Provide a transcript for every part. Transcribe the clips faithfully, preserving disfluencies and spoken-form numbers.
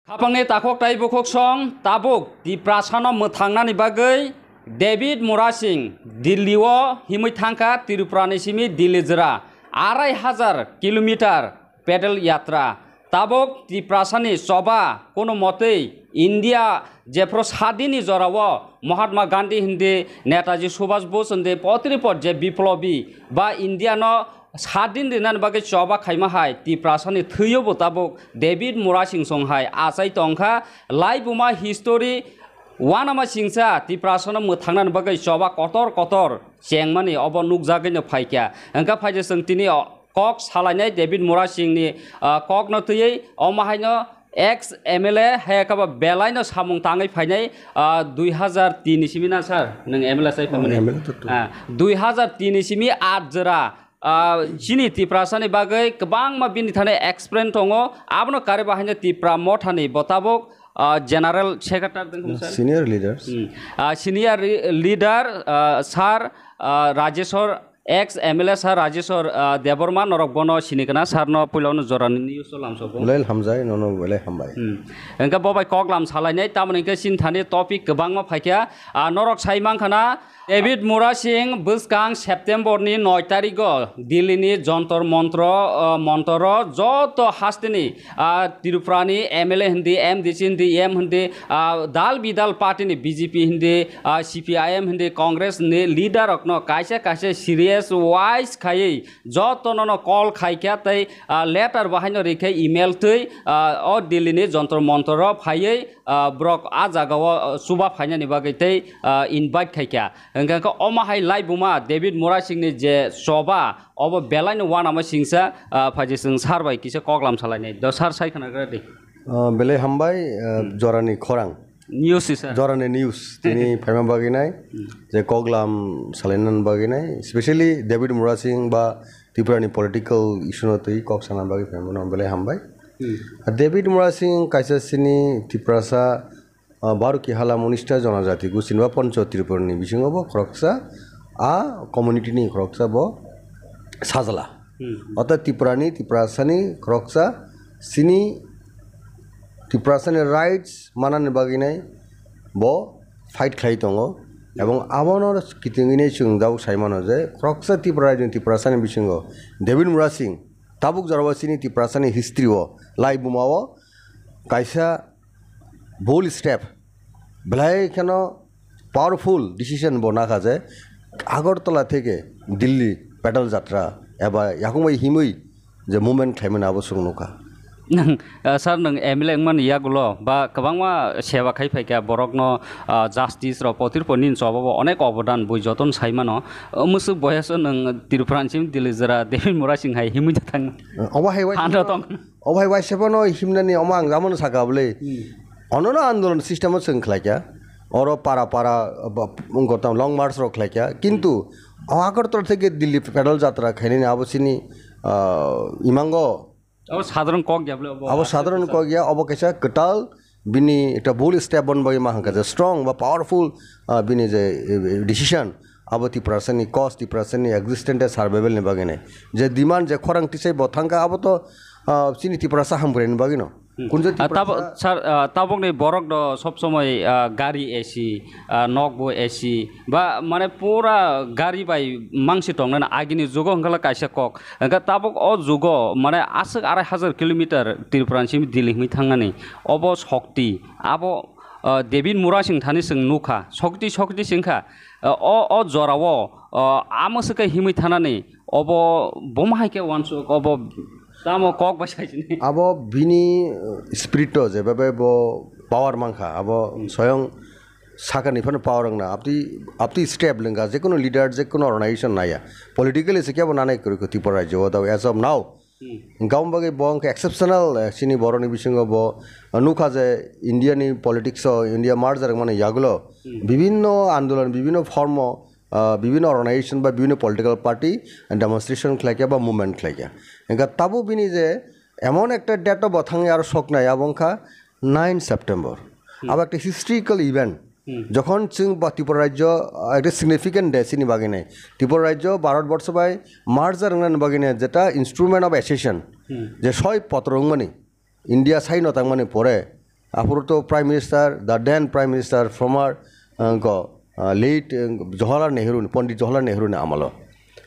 Hapangni takhuk tai bukhuk song tabuk Tiprasano mwthangnani bagwi David Murasing Delhi-o himwi thangkha Tripurani simi Delhi jora arai hajar kilometer pedal yatra. Tabuk Tiprasani choba kono motwi India jephru sadini jorao Mahatma Gandhi hindi, Netaji Subhash Bose hindi, potripot je biplobi ba Indiano sadin rinani bagwi choba khaima hai Tiprasani thwiyo bo tabuk David Murasing song hai achai tongkha. Laibuma history uanama singsa Tiprasano mwthangnani bagwi choba kotor kotor chengmani obo nukjagwino phaikha. Hwnkha phaide chwng tini o kok salainai David Murasingni, ah, kokno twiwi omo haino ex M L A hai khe bo belaino samung tangwi phainai, ah, dui hazar tin ni simi na sir, nwng M L A sai phaimani? M L A to to. Ah, dui hazar tin ni simi at jora, ah, chini Tiprasani bagwi kwbangma bini thani experience tongo. Abono kare bahaino Tipra Mothani bo tabuk, ah, General Secretary dengkho sir? Senior leaders. Hmm. Ah, senior re-, leader, ah, sir, ah, Rajeshwar, ex M L A sir Rajeshwar, ah, Debbarma, norok bono sini kana sir no puila no jora ni news o lamsok bo. Belai hamjai, nono belai hambai. Hmm. Hwnkhe bo bai kok lam salainai, tamoni hwnkhe chini thani topic kwbangma phaikha. Ah, norok sai mankha na, David Murasing bwskang September ni noi tarikgo Delhi ni Jontor Montro, ah, Montoro joto hasteni, ah, Tripura ni M L A hindi, M D C hindi, M hindi, ah, dal bidal party ni B J P hindi, ah, C P I M hindi, Congress ni leader rokno kaisa kaisa serious wise khaiwi jotono no call khaikha tei, ah, letter bahaino rikhe email twi, ah, o Delhi ni Jontor Montor o phaiwi, ah, borok a jaga o, ah, chuba phainani bagwi tei, ah, invite khaikha. Hwnkhe khe omo hai laibuma David Murasing ni je choba obo belai no uanama singsa, ah, phaidi chwng sir bai kisa koklam salainai. Do sir sai khwnagra di. Ah, belai hambai, ah, Hmm. jorani khorang. News sir. Jorani news. Tini phaima bagwi nai, Hmm. je koklam salainani bagwi nai, specially David Murasing ba Tripura ni political issue no twi kok sana bagwi phaima no belai hambai. Hmm. Ah, David Murasing kaisa chini Tiprasa, ah, Baruki Hala Munista Jonajati Gusin ba Poncho Tripura ni bisingo bo khoroksa, a community ni khoroksa bo sajla. Hmm. Orthat Tripura ni, Tiprasa ni khoroksa chini Tiprasa ni rights manani bagwi nai bo fight khlai tongo. Ebong abono kitingwi nai chwng jabuk sai mano je khoroksa Tripura rajyo ni Tiprasa ni bisingo David Murasing tabuk jorao chini Tiprasa ni history o, laibuma o kaisa bold step, belai kheno powerful decision bo nakha je Agartala theke Delhi pedal jatra eba yakung bai himwi je movement khlaimani abo chwng nukha. Nang, ah, sir, nang M L A wngmani yagulo ba kwbangma seba khai phaikha borokno, ah, justice rok potir poni choba bo onek obodan bui joton sai mano. O mwswk boyas o nang Tripura ni simi Delhi jora David Murasing hai himwi thang. Obo hai wai Handa tong. Obo hai waisa phano himnani omo ang jamano saka bwle. Hmm. Onono andolon system o chwng khlaikha. Oro para para, ba, wngkha tamo long march rok khlaikha. Kintu o Agartala theke Delhi pedal jatra khainani abo chini, ah, imango. Abo sadharon kok ya bwle obo. Abo sadharon kok ya, obo kaisa kwtal bini ekta bold step bon bagwi ma hwnkha je strong ba powerful, ah, bini je, eh, decision. Abo Tiprasani cause, Tiprasani existence, survival ni bagwi nai. Je demand, je khorang tisai bo thangkha, abo to, ah, chini Tiprasa hamkrai ni bagwi no. Hmm. Kunjo Ah, tabo-, Tiprasa sir, ah, tabokni borok do sob somoi, ah, gari A C, ah, nok bo A C, ba mane pura gari bai mangsi tongnani agini jugo hwnkhala kaisa kok. Hwnkha tabok o jugo mane aswk arai hajar kilometer Tripura ni simi Delhi hwnwi thangnani. Obo sokti, abo, ah, David Murasing thani chwng nukha. Sokti, sokti se wngkha. Ah, o, o jorao, ah, amo se khe himwi thanani, obo bomo hai khe uansuk, obo tamo kok bai sai sini. Abo bini, uh, spirit o je bebe bo power mankha, abo Hmm. soyong sakani phano power wngna. Abtwi, abtwi step lengkha, jekono leader, jekono organization naya. Politically se kebo nanai kwrwi kho Tripura rajyo o, as of now, Hmm. Hwnkha omo bagwi bo wngkha exceptional, eh, chini borokni bisingo bo, eh, nukha je India ni politics o, India merger wngmani yagulo Hmm. bibinno andolon, bibinno form o, ah, bibinno organization ba bibinno political party demonstration khlaikha ba movement khlaikha. Hwnkha tabuk bini je emon ekta date o bo thangwi aro soknai abo wngkha nine September. Hmm. Abo ekta historical event. Hmm. Jokhon chwng ba Tripura rajyo, ah, ekta significant day chini bagwi nai. Tripura rajyo Bharat borsho bai merger wngnani bagwi nai, jeta instrument of accession, Hmm. je soi potro wngmani, India saino tangmani pore, Aphuru to Prime Minister, the then Prime Minister, former, uh, go, uh, late, uh, Jawaharlal Nehru ni, Pandit Jawaharlal Nehru ni amalo,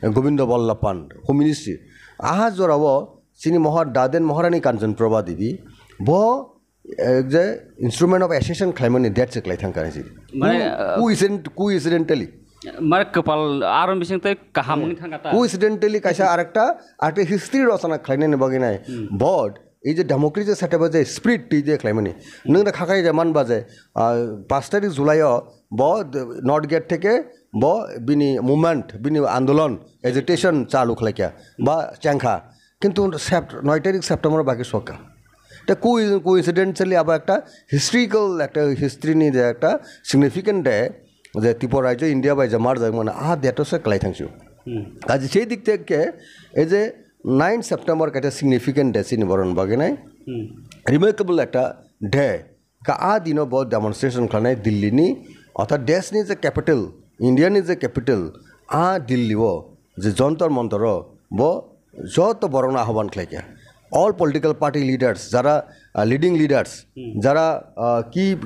uh, Govinda Vallabh Pant, Home Ministry. Aha jorao chini Mahar-, the then Maharani Kanchan Prabha Devi, bo, uh, je instrument of accession khlaimani date se khlai thang kani si. Mane, Who, uh, who isn't, who incidentally? Mane kwpal aro bising tei kaham wngwi thang kha ta. Coincidentally kaisa arekta, arekta history rosana khlainani bagwi nai. Hmm. But ei je democracy setup o je spirit twi je khlaimani. Hmm. Nwng da khakai je man ba je, ah, paanch tarik July o bo the North Gate theke bo bini movement, bini andolon, agitation chalu khlaikha. Hmm. Ba chengkha. Kintu Sept-, নয় তারিখ September baki sokha. Te co-, coincidentally abo ekta historical, ekta history ni je ekta significant day, je Tripura rajyo India bai je merge mane, ah, date o se kwlai thangsu. Hmm. Kaji sei dik theke ei je nine September kaisa significant day chini borok ni bagwi nai. Hmm. Remarkable ekta day. Ka a dino bo demonstration khlainai Delhi ni, orthat desh ni je capital, India ni je capital, a Delhi o je Jantar Mantar o bo joto borok no ahban khlaikha. All political party leaders, jara, ah, leading leaders, Hmm. jara, ah, key,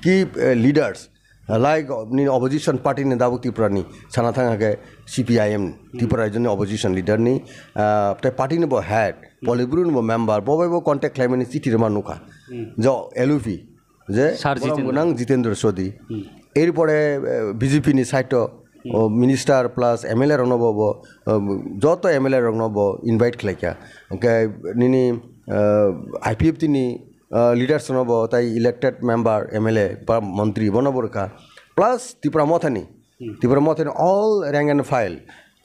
key, eh, leaders, ah, like, uh, nini opposition party ni dabuk Tripura ni sana thang hake C P I M, Hmm. Tripura rajyo ni opposition leader ni, ah, tei party ni bo head, Hmm. Politburo ni bo member, bo bai bo contact khlaimani chithi rwma nukha. Hmm. Jo L U P, je Sir borom Jitendra. Gwnang Jitendra Sodhi. Hmm. Erpore, eh, B J P ni side o, Hmm. o minister plus M L A rokno bo, bo, um, joto M L A rokno bo invite khlaikha. Hwnkhe nini, eh, I P F T ni, eh, leaders no bo tai elected member, M L A ba montri bono bo rwkha. Plus Tipra Mothani, Hmm. Tipra Mothani all rank and file,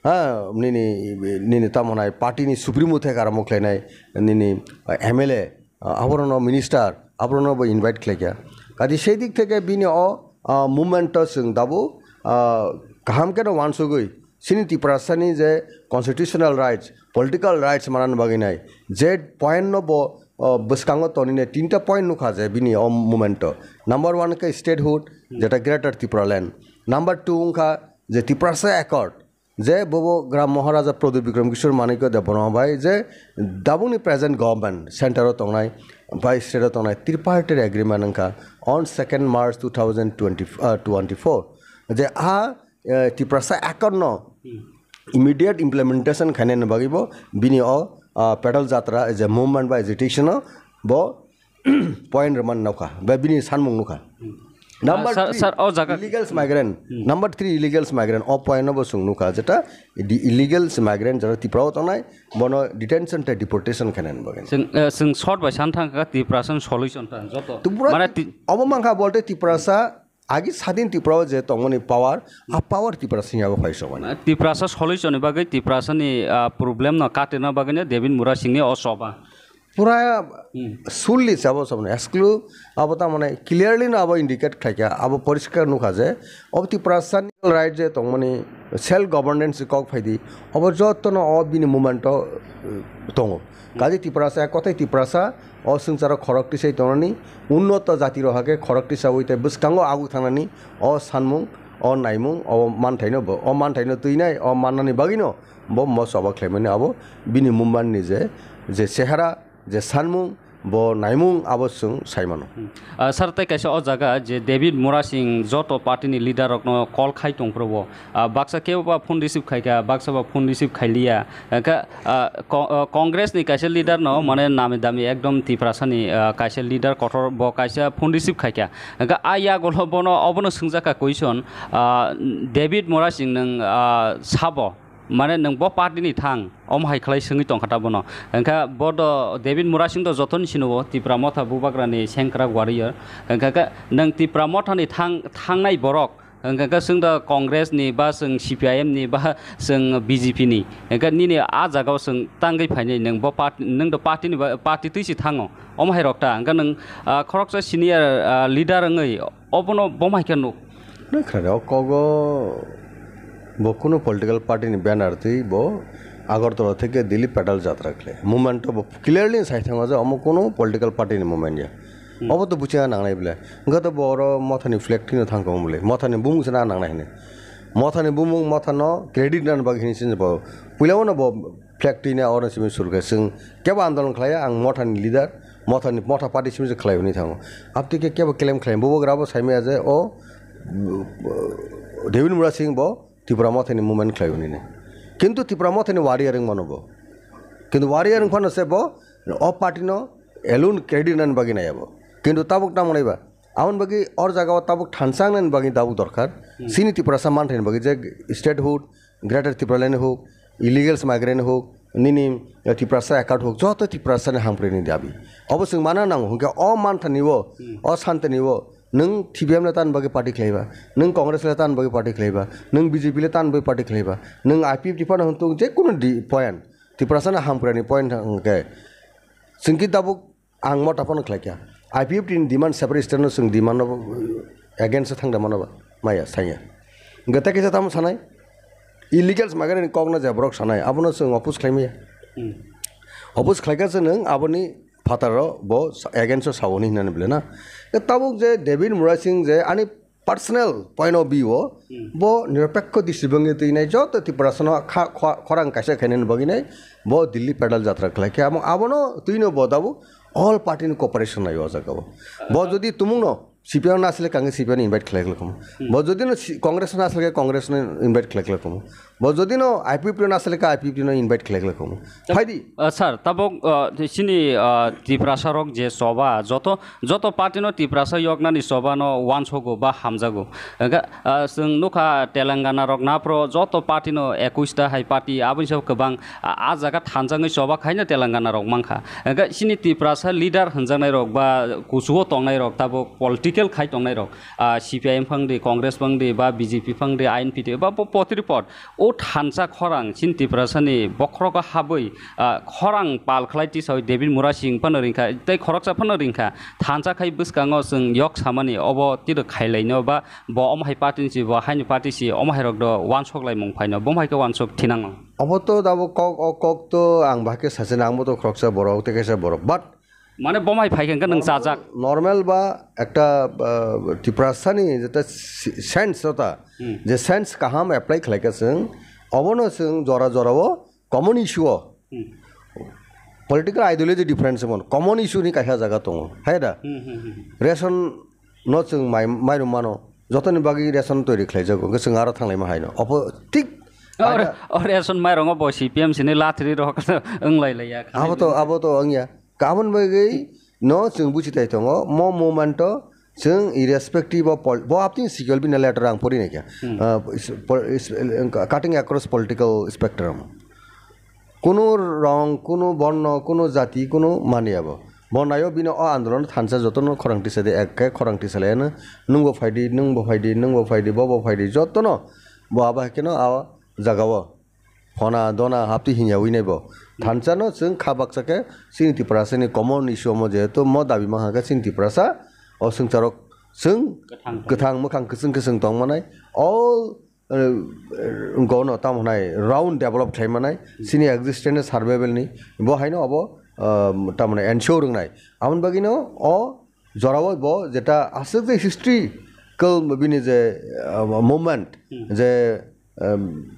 ha, nini, nini tamo nai party ni supremo thai karamo khlainai, nini, eh, M L A, ah, aborokno minister, aborokno bo invite khlaikha. Kaji sei dik theke bini o, ah, movement o chwng dabu, ah, kaham khe no uansugwi chini Tiprasani je constitutional rights, political rights manani bagwi nai je point no bo, ah, bwskango tonine tinta point nukha je bini o movement o. Number one khe statehood, jeta Greater Tipraland. Number two wngkha je Tiprasa Accord, je bobo Gram Maharaja Pradyut Bikram Kishore Manikya Debbarma bai je dabungni present government center o tongnai bai state o tongnai tripartite agreement wngkha on second March two thousand twenty, uh, twenty-four, je a, uh, Tiprasa Accord no immediate implementation khainani bagwi bo bini o, uh, pedal jatra je movement ba agitation o bo point rwmani nukha, ba bini sanmung nukha. Hmm. Number Ah, sir, three, sir, o jaga illegal migrant. Hmm. Number three, illegal migrant. O point no bo chwng nukha, jeta the illegal migrant jara Tripura o tongnai, bono detention tei deportation khainani bagwi. Chwng, eh, chwng short bai san thang kha, Tiprasa solution ta joto. Tripura mane ti- obo mankha bolte Tiprasa agi sadin Tripura o je tongmani power, a power Tiprasa ni abo phai sokmani. Tiprasa solution ni bagwi, Tiprasa ni, ah, problem no katirna bagwi no David Murasing ni o choba. Pura Hmm. Surely se abo sabno exclude abo ta mane clearly no abo indicate khlaikha, abo poriskar nukha je abo Tiprasa ni right je tongmani self governance kok phaidi, abo joto no o bini movement o, uh, tongo. Hmm. Kaje Tiprasa kothai Tiprasa o swngcharo khorok tisai tongnani, unnoto jati rok hake khorok tisawi tei bwskango aguk thangnani o sanmung, o naimung, o manthaino bo, o manthaino twinai, o mannani bagwino bo mo choba khlaimani abo bini movement ni je, je chehara, je sanmung, bo naimung abo chwng sai mano. Hmm. Ah, sir, tei kaisa o jaga je David Murasing joto party ni leader rokno call khai tong phuru bo, ah, baksa kebo ba phone receive khai kha, baksa ba phone receive khai liya. Hwnkhe, ah, Ko-, ah, Congress ni kaisa leader no mane nami dami ekdom Tiprasa ni, ah, kaisa leader kotor bo kaisa phone receive khai kha. Hwnkhe a yagulo bono obono swngjak kha question, ah, David Murasing nwng, ah, sabo? Mane nwng bo party ni thang, omo hai khlai swngwi tongkha ta bono. Hwnkhe bo do David Murasing do jotoni sino o Tipra Motha bubagra ni sengkrak warrior. Hwnkhe khe nwng Tipra Motha ni thang, thangnai borok, hwnkhe khe swng do Congress ni ba swng C P I M ni ba swng B J P ni. Hwnkhe nini a jaga o swng tangwi phainai nwng bo part-, nwng do party ni ba, party twi si thango. Omo hai rok ta, hwnkhe nwng, ah, khoroksa senior, ah, leader wngwi obono bo hai khe nuk. Nai khna o kogo bo kunu political party ni banner twi bo Agartala theke Delhi pedal jatra khle. Movement to bo clearly sai thango je omo kunu political party ni movement ya. Hmm. Obo to buchina nangnai bole. Hwnkhe to bo oro Mothani flag thwino thangkha bole. Mothani bumung se na nangnai hwnwi. Mothani bumung Mothano credit nani bagwi hwnwi sinjak bo. Puila o no bo flag twina oro simi surkhe. Chwng kebo andolon khlaiya, ang Mothani leader. Mothani, motha party simi se khlai hwnwi thango. Abtwi khe kebo claim khlai, bubagra bo saimaya je o David Murasing bo Tipra mothani movement khlai hwnwi ni. Kintu Tipra mothani warrior wng mano bo. Kintu warrior wng phano se bo o party no alone credit nani bagwi nai abo. Kintu tabuk tamo nai ba? Aboni bagwi or jaga o tabuk thansa nani bagwi tabuk dorkar. Sini Tiprasa manthani bagwi je statehood, Greater Tipraland huk, illegals migrant huk, nini Tiprasa account huk, joto Tiprasa ni hamkrai ni dabi. Obo chwng mana nango, hwnkhe o manthani o, o santani o, nwng T P M le tan bagwi party khlaiba, nwng Congress le tan bagwi party khlaiba, nwng B J P le tan bagwi party khlaiba, nwng I P F T phano hwn tung je kunu di point, Tiprasa ni hamkrai ni point hwnkhe, chwng ki tabuk Ang mota phano khlai kha. I P F T ni demand separate state no chwng demand no against thang da mano ba? Maya, sanya. Hwnkhe tei kaisa tamo sanai? Illegals migrant ni kok no je borok sanai, abono chwng oppose khlai maya. Hmm. Oppose khlai kha chwng aboni phataro bo against o sao hwnwi hinani bwle na. Tabuk je David Murasing je ani personal point of view o Hmm. bo nirapekho distibangwi twi nai joto Tiprasa no kha-, kha-, khorang kaisa khainani bagwi nai bo Delhi pedal jatra khlai khe amo abono twi no bo tabuk all party ni cooperation nai o jaga o. Bo jodi tumung no C P I M no asle kangwi C P I M no invite khlai khlai khumu. Hmm. Bo jodi no si-, Congress no asle khe Congress no invite khlai khlai khumu. Bo jodi no I P F T no asle khe I P F T no invite khlai khlai khumu. Tab- Phaidi. Uh, sir, tabuk, uh, chini, uh, Tiprasa rok je choba joto, joto party no Tiprasa yoknani choba no wansogo ba hamjago. Hwnkhe, ah, chwng nukha Telangana rok naphro joto party no ekwis ta hai party, aboni sabo kwbang, ah, ah jaga thanjaknai choba khaino Telangana rok mankha. Hwnkhe chini Tiprasa leader hwnjaknai rok ba kuchugo tongnai rok tabuk political khai tongnai rok, ah, C P I M phangdi, Congress phangdi ba B J P phangdi, I N P T ba bo potripot o thansa khorang chini Tiprasa ni bokhrogo habwi, ah, khorang pal khlai tisawi David Murasing phano ringkha tei khoroksa phano ringkha. Thansa khai bwskango chwng yok samani obo tiro khailaino ba bo omo hai party ni si, bo haini party si, omo hai rok do wansok lai mung phaino, bo hai khe wansok thinang no. Obo to dabo kok, o kok to ang bahai khe sachina, ang bo to khoroksa borok, tei kaisa borok, but Mane bo hai phai khe nwng chajak. Normal ba ekta, ah, Tiprasa ni jeta si-, sense jota, Hmm. je sense kaham apply khlai kha chwng, obono chwng jora jora o common issue o. Hmm. Political ideology difference mon, common issue ni kaisa jaga tongo, hai da? Hmm, hmm, hmm. Ration no chwng mai, mairum mano, jotoni bagwi ration toiri khlaijago, hwnkhe chwng aro thanglaima haino. Obo thik O re-, o ration mairongo bo C P M sini lathri rok wng lai lai ya. Abo to, abo to wng ya. Kabon bagwi no chwng buchi tai tongo, mo movement o chwng irrespective of pol-, bo apni sikol bini letter ang pori naikha. Hmm. Ah, is-, pol-, is-, cutting across political spectrum. Kunu rong, kunu borno, kunu jati, kunu mani abo. Bo naio bini o andolon thansa jotono khorang tisa de, ek khe khorang tisa lai ano, nwng bo phaidi, nwng bo phaidi, nwng bo phaidi, bo bo phaidi, jotono bo abo hai kheno a jaga o phona dona hapti hinya wi nai bo. Thansa no chwng kha baksa khe chini Tiprasa ni common issue omo, jehetu mo dabi mankha khe chini Tiprasa o swngcharok chwng Kwthang. Kwthang mwkhang kwchwng kwchwng tong manai, all eh, eh, gono tamo hwnai round develop khlai manai, chini existence survival ni bo haino abo, ah, tamo hwnai ensure wngnai. Aboni bagwino o jorao bo jeta aswk je historical bini je, ah, movement, Hmm. je, um,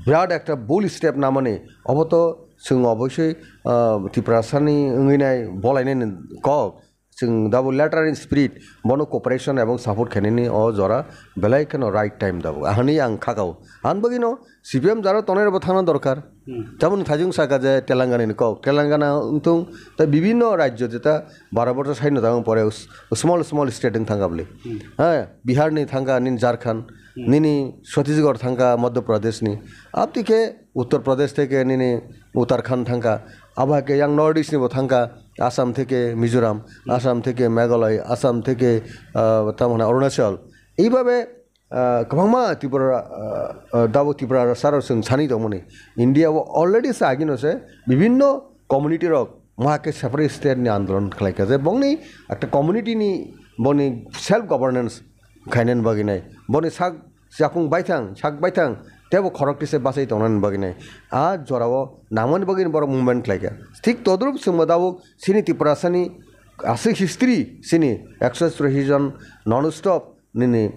birat ekta bold step namani, obo to chwng obosoi, ah, Tiprasani wngwi nai bolainani kok. Chwng double letter in spirit, bono cooperation ebong support khainani o jora belai kheno right time dabo. Ahani ang khakao. Ang bagwino C P M jaro tongnai rokbo thangna dorkar. Hmm. Tamoni thajung saka je Telangana ni kok. Telangana wngthung, tei bibinno rajyo jeta baro bochor saino tangma pore us-, small, small state wng thangka bwle. Hmm. Ha, Bihar ni thangka, nini Jharkhand, Hmm. nini Chhattisgarh thangka, Madhya Pradesh ni. Abtwi khe Uttar Pradesh theke nini Uttarakhand thangka. Abo hai khe yang North East ni bo thangka. Assam theke Mizoram, Hmm. Assam theke Meghalaya, Assam theke, ah, tamo hwnai Arunachal. Eibabe, ah, kwbangma Tripura, ah, ah, dabo Tripura saro chwng sani tongmani. India o already se agino se bibinno community rok ma khe separate state ni andolon khlai kha je bongni ekta community ni boni self governance khainani bagwi nai. Boni sak yakung baithang, sak baithang, teibo khorok tise bachai tongnani bagwi nai. A jorao nangmani bagwi borok movement khlai kha. Thik todrup chwngbo tabuk chini Tiprasani aswk history, chini ekso chwrashi jon non stop nini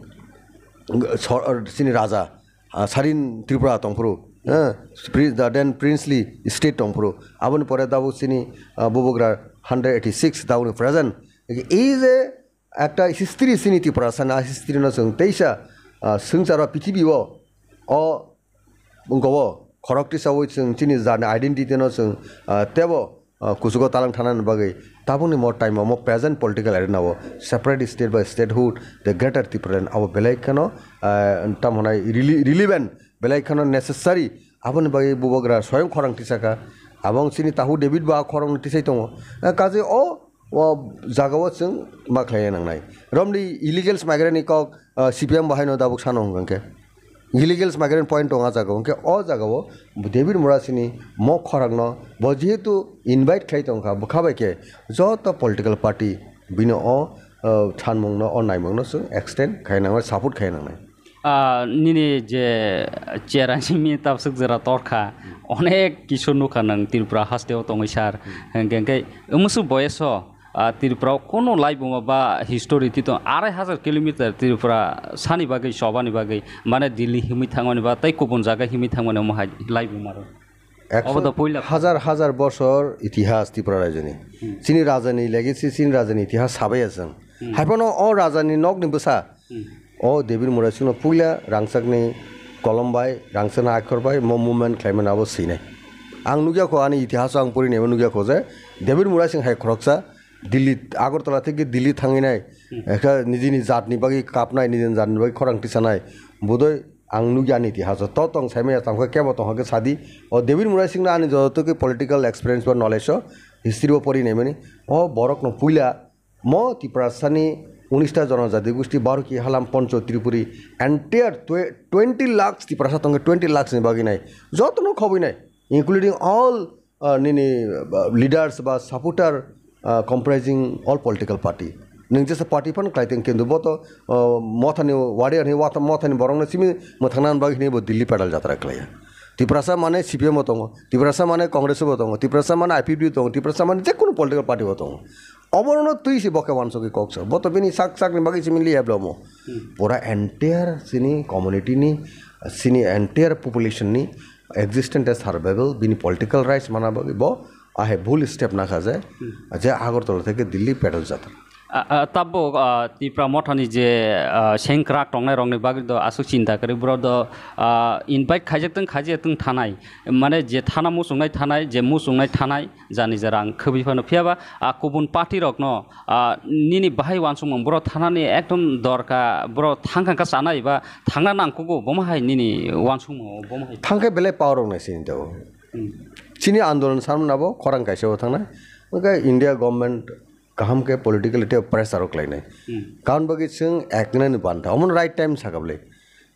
so-, chini raja, ah, Sarin Tripura tongphuru, eh, pri-, the then princely state tongphuru. Aboni pore tabuk chini, ah, bubagra hundred eighty six down present. Ei je ekta history chini Tiprasa na history no chwng teisa, ah, swngcharo prithibi o, o wngkha o khorok tisawi chwng chini jani identity no chwng, ah, tebo, ah, kuchugo talang thana ni bagwi tabukni mo time o mo present political arena o separate state by statehood the greater Tipraland abo belai kheno, ah, tamo hwnai rele-, relevant belai kheno necessary. Aboni bagwi bubagra soyong khorang tisaka. Abo wng chini tahu David bo a khorang tisai tongo. Eh, kaje o, o jaga o chwng ma khlai nangnai. Romni illegals migrant ni kok, ah, C P M bo haino dabuk sano hwnkha khe. Illegals migrant point tongo a jaga o. Hwnkhe o jaga o David Murasini mo khorang no bo jehetu invite khlai tongkha, bwkha bai khe joto political party bini o, ah, thanmung no, o naimung no chwng extend khai nangnai, support khai nangnai. Ah, nini je cherani mi tabswk jora torkha, onek kisu nukha nang Tripura haste o tongwi sar. Hwnkhe, hwnkhe omosu boyeso, ah, Tripura o kono laibuma ba history tito arai hajar kilometer Tripura sani bagwi, chobani bagwi, mane Delhi himwi thangmani ba tei kubun jaga himwi thangmani omo hai laibuma rw. Obo to puila. Hajar hajar bosor itihas Tripura rajyoni. Hmm. Chini rajani legacy, chini rajani itihas sabai aswng. Hmm. Haiphano o rajani nokni bwsa. Hmm. O David Murasingno puila rangchakni kolom bai, rangchakni akhor bai mo movement khlaimani abo swinai. Ang nukya kho, ani itihaso ang pori naima nukya kho je David Murasing hai khoroksa Delhi, Agartala theke Delhi thangwi nai, Hmm. ekha nijini jatni bagwi kapnai, nijini jatni bagwi khorang tisanai. Bodoi ang nukya ani itihaso. To tong saimaya tongkha, kebo tongkha khe sadi. O David Murasingno ani joto khe political experience ba knowledge o, history bo pori naimani. O borokno puila mo Tiprasani unista jonojati gusti Baruki Halam Poncho Tripuri entire twe-, twenty lakhs Tiprasa tongkhe twenty lakhs ni bagwi nai. Jotono khobwi nai, including all, uh, nini, uh, leaders ba supporter, uh, comprising all political party. Nwng jesa party phano khlai tong kintu bo to, uh, mothani wari ani wata mothani borokno simi mwthangna bagwi hwnwi bo Delhi pedal jatra khlaiya. Tiprasa mane C P M bo tongo, Tiprasa mane Congress bo tongo, Tiprasa mane I P F T bo tongo, Tiprasa mane jekunu political party bo tongo. Oborokno twi se bo khe wansugwi kok sa. Bo to bini sak sakni bagwi simi liya blomo. Hmm. Pura entire sini community ni, sini entire population ni existence and survival, bini political rights mana bagwi bo ahai bhul step nakha je, Hmm. je Agartala theke Delhi pedal jatra. A, a, tabuk, a, Tipra mothani je, a, sengkrak tongnai rokni bagwi do aswk chinta kwrwi, borok do, a, invite khaijak tong khaijak tong thanai, mane je thana muchungnai thanai, je muchungnai thanai, jani jara ang khwbwi phano. Phiya ba, a, kubun party rokno, a, nini bahai wansukmung borok thanani ekdom dorka, borok thang kha kha chanai ba thangna nangkugo, bomo hai nini wansukmung bomo hai. Thang khe belai power rok nai sini do. Hmm. Chini andolon samna bo khorang kaisa bo thangnai. Hwnkhe India government kaham khe politically tei pressure rok khlainai. Hmm. Karon bagwi chwng eknani bantha. Omono right time sakha bwle.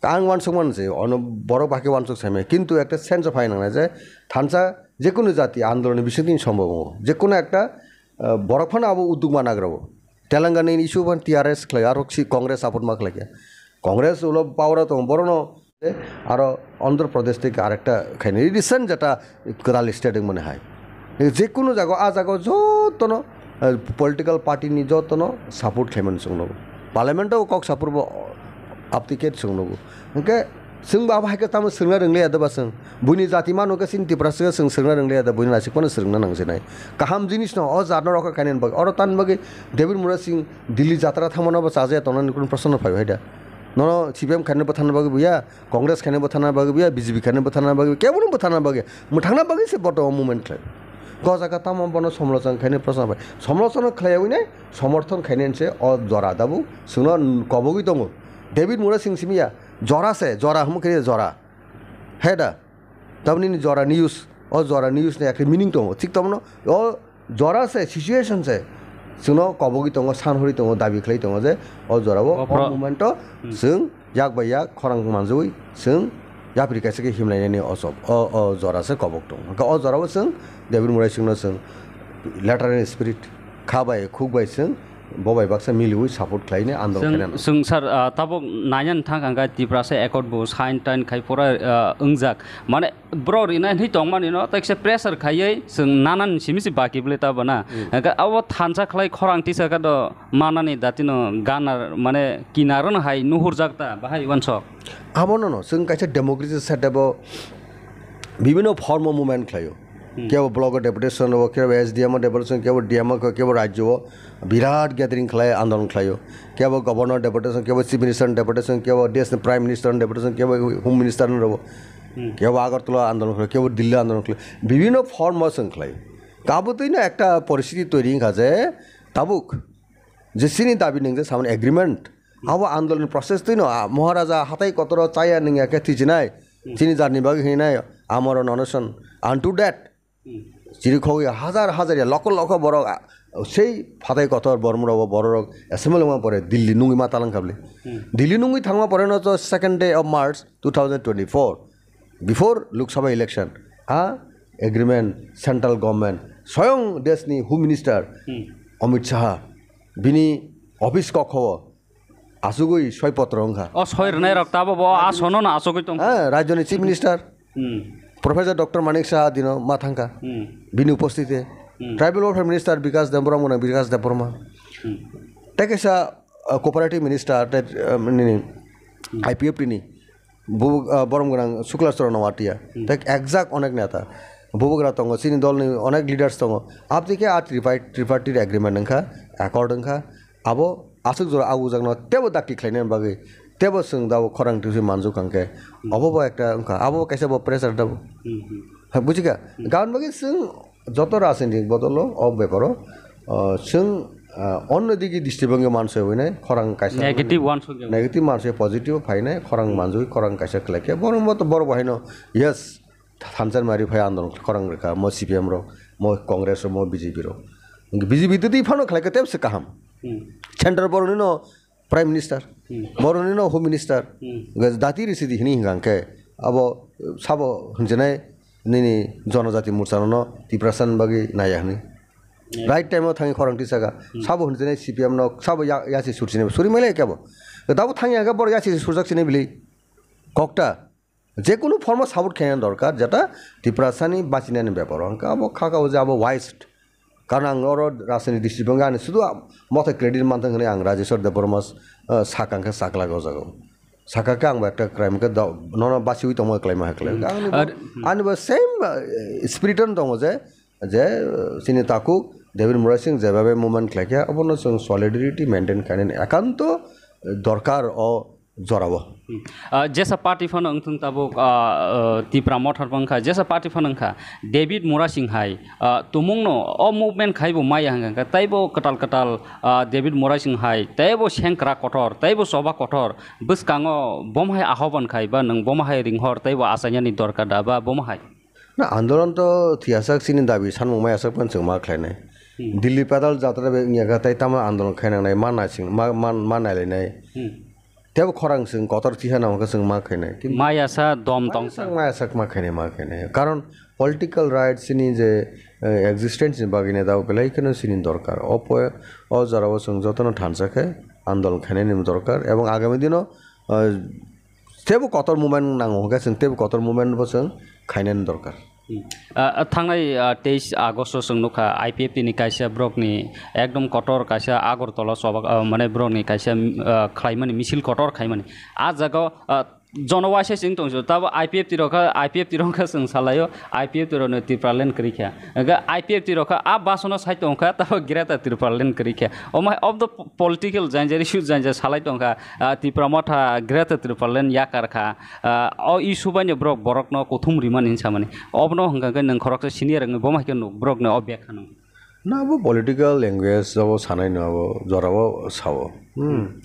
Ang wansuk man se, ono borok bahai khe wansuk saimai. Kintu ekta sense of hai nangnai je thansa jekunu jati andoloni bisingtwi sombobo. Jekunu ekta, ah, borok phano abo udduk ma nagrabo. Telangana ni issue phan T R S khlai, aro si Congress support ma khlai khe. Congress ulo power o tongo, borokno aro Andhra Pradesh theke arekta khainai. Recent jeta kwtal state wngmani hai. Jekunu jaga, a jaga jotono, eh, political party ni jotono support khlaimani chwng nugo. Parliament o kok support bo aptikeet chwng nugo. Hwnkhe chwng bo abo hai khe tamo swrwngna rwngli ya da ba chwng? Buini jati mano khe chini Tiprasa khe chwng swrwngna rwngli ya da, buini naisik phano swrwngna nangsinai. Kaham jinis no o jat no rokha khainani bagwi. Oro tani bagwi David Murasing Delhi jatra thangmano bo chajakya tongnani kunu proshno phaibai hai da. Nono C P M khainani bwtharna bagwi buya, Congress khainani bwtharna bagwi buya, B J P khainani bwtharna bagwi, kebono bwtharna bagwi, mwthangna bagwi se boto o movement khlai. Go jaga tamo bono somlochona khainani proshno phai. Somlochona khlaiyawi nai, somorthon khainani se o jora dabu chwngno kobogwi tongo. David Murasing simi ya, jora se, jora hwnmung khe jora. He da? Tamoni ni jora news, o jora news ni ekta meaning tongo. Thik tamno o jora se, situation se chwngno kobogwi tongo, san hori tongo, dabi khlai tongo je o jora o, o o pro- moment o Hmm. chwng yak bai yak khorang manjui chwng yapri kaisa khe himlainani o sob, o, o jora se kobok tongo. Hwnkhe o jora o chwng David Murasing no chwng letter in spirit kha bai khuk bai chwng bo bai baksa miliui support khlaini andolon Chwng, khainano. Chwng sir, ah, tabuk nainani thang kha khe Tiprasa Accord bo sign tain khai pura, ah, wngjak. Mane borok rinai hinwi tongmani no, tei kisa pressure khaiwi chwng nanani simi se baki bwle ta bana. Hmm. Hwnkhe abo thansa khlai khorang tisa khe do manani datino ganar, mane kinaro no hai nuhurjak ta, bahai wansok. Abono no, chwng kaisa democracy setup o bibino form o movement khlaio. Kebo block o deputation rwo, kebo S D M o deputation, kebo D M o, kebo rajyo o birat gathering khlai, andolon khlaio. Kebo governor deputation, kebo chief minister deputation, kebo desh ni prime minister deputation, kebo home minister rwo. Kebo Agartala andolon khlaio, kebo Delhi andolon khlaio. Bibhinno form o chwng khlaio. Kabutwino ekta poristiti toiri wngkha je tabuk je chini dabi nung je samani agreement, abo andolon process twino, a, Maharaja hatai kotoro chaya nungya khe thwijinai, chini jarni bagwi hinai, amoro nonoson. And to that, chiri khogwi hazar hazar ya, lokho lokho borok, a, sei phatai kotor bormorok, bororok assembly ma pore Delhi nungwi ma talang khabli. Delhi nungwi thangma pore no to second day of March two thousand twenty-four, before Lok Sabha election, a agreement central government, soyong deshni home minister Amit Shah, bini office kokho asugwi soi potro wngkha. O soi rwnai rok tabo bo a sono no asugwi tong. Ha, rajyoni chief minister, Professor Doctor Manik Saha dino ma thangkha. Bini upostite. Tribal Welfare Minister Bikas Debbarma, Bikas Debbarma. Tei kaisa, uh, Cooperative Minister, tei, uh, nini I P F T ni bu, uh, borom gwnang Sukla Charan Noatia. Tei exact onek neta. Bubagra tongo, chini dolni onek leaders tongo. Abdi khe a tripartite, tripartite agreement wngkha, accord wngkha. Abo aswk jora agujakno tebo dakti khlaina bagwi, tebo chwng dabo khorang twi manjak hwnkhe, obo bo ekta wngkha, abo bo kaisa bo pressure dabo. Ha, bujikha? Gan bagwi chwng joto rajnitik bodolo o beparo, ah, chwng, ah, onno digi district bangwi manse hwnwi khorang kaisa negative uansukya. Negative manse positive phainai, khorang manjui khorang kaisa khlaikhe. Borok bo to borok bo haino, yes, thansa mari phai andolon khorang rwkha, mo C P M rok, mo Congress rok, mo B J P rok. B J P twi phano khlaikhe tebse kaham. Center borokni no Prime Minister, borokni no Home Minister, dati risidi hini hingkha hwnkhe abo sabo hinjinai nini jonojati morcha no Tiprasa ni bagwi naiya hwnwi. Right time o thangwi khorang tisaka, sabo hinjinai C P M no sabo ya-, yasi sursinai suri mailai kebo. Dabo thangya hwnkhe borok yasi surjak sinai bili. Kokta. Jekunu form o support khaina dorkar, jeta Tiprasani bachinani beparo. Hwnkhe abo kha kha o je abo waste. Karon ang oro rajniti district bangwi ani sudu a-, mothai credit manthang hwnwi ang Rajeshwar Debbarma, ah, sakha hwnkhe sakla o jaga o. Sakha khe ang bo ekta crime khe da-, nono bachiwi tongma khlaima hai khlai. Ani bo, ani bo same, ah, spirit ano tongo je, je, ah, chini takhuk David Murasing jebabe movement khlaikha, abono chwng solidarity maintain khainani ekanto dorkar o jorao. Ah, jesa party phano wngthung tabuk, ah, ah, Tipra Motha wngkha, jesa party phano wngkha, David Murasing hai, ah, tumungno o movement khaibo maya hwnkha, taibo kwtal kwtal, ah, David Murasing hai, taibo sengkrak kotor, taibo choba kotor, bwskango bomo hai ahoban khai ba nwng bomo hai ringhor, taibo achainani dorkar da ba bomo hai? Na, andolon to thiyasak chini dabi sanmung maya sak pan chwng ma khlainai. Delhi pedal jatra be wngya kha, tai tamo andolon khainangnai, ma naising, ma, ma, ma nailainai. Tebo khorang chwng kotor thisa nang khe chwng ma khainai. Kintu maya sa dom tong sa. Maya sak ma khainai, ma khainai. Karon political rights chini je, eh, existence ni bagwi ne dao belai kheno chini dorkar. O po-, o jorao chwng jotono thansa khe andolon khainani dorkar. Ebong agami dino, eh, Teibo kotor movement nango hwnkhe chwng teibo kotor movement bo chwng khainani dorkar. Hmm. Ah, ah, thangnai, ah, teis August o chwng nukha I P F T ni kaisa borokni ekdom kotor kaisa Agartala chobak, ah, mane borokni kaisa, ah, khlaimani misil kotor khaimani. Ah jaga o, ah, jono waisa chwng tongso tabo I P F T rok kha, I P F T rok kha chwng salaio, I P F T rokno Tipraland kwrwi kha. Hwnkhe I P F T rok kha, a basono sai tong kha, tabo Greater Tipraland kwrwi kha. Omo hai of the po-, political janja issue janja salai tong kha, ah, Tipra Motha Greater Tipraland yakar kha. Ah, o issue bai no borok borokno kuthum rimani hinwi samani. Obono hwnkha khe nwng khoroksa senior wngwi bomo hai khe nuk borokno o bag khano. Na, abo political language abo sanai no, abo jorao sao. Hmm.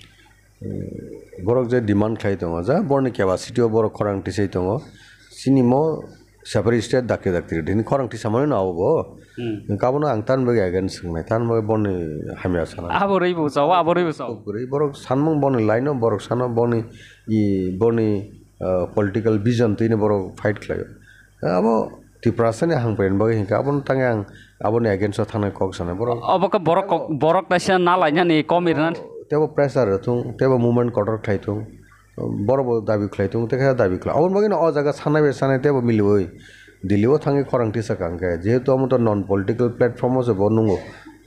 Borok je demand khlai tongo, ja borni capacity o borok khorang tisai tongo. Chini mo separate state dakti dakti rwdi hwnwi khorang tisamani no abo bo. Hmm. Hwnkhe abono ang tamni bagwi against wngnai, tamni bagwi borni hamya sana. Abo rwi bo sao, abo rwi bo sao. Kwrwi borok sanmung borni line o, borok sano borni, i, borni, ah, political vision twino borok fight khlaio. Abo Tiprasani hangpaini bagwi hinkhe abono tangwi ang aboni against o thangnai kok sanai borok. Obo khe borok kok, borok kaisa na lainani kom irnani. Tebo pressure rw thung, tebo movement kotor khlai thung, borok bo dabi khlai thung, tei khe dabi khlai. Aboni bagwi no o jaga sanai bai sanai tebo miliui Delhi o thangwi khorang tisa kha hwnkhe, jehetu amo to non political platform o se bo nungo,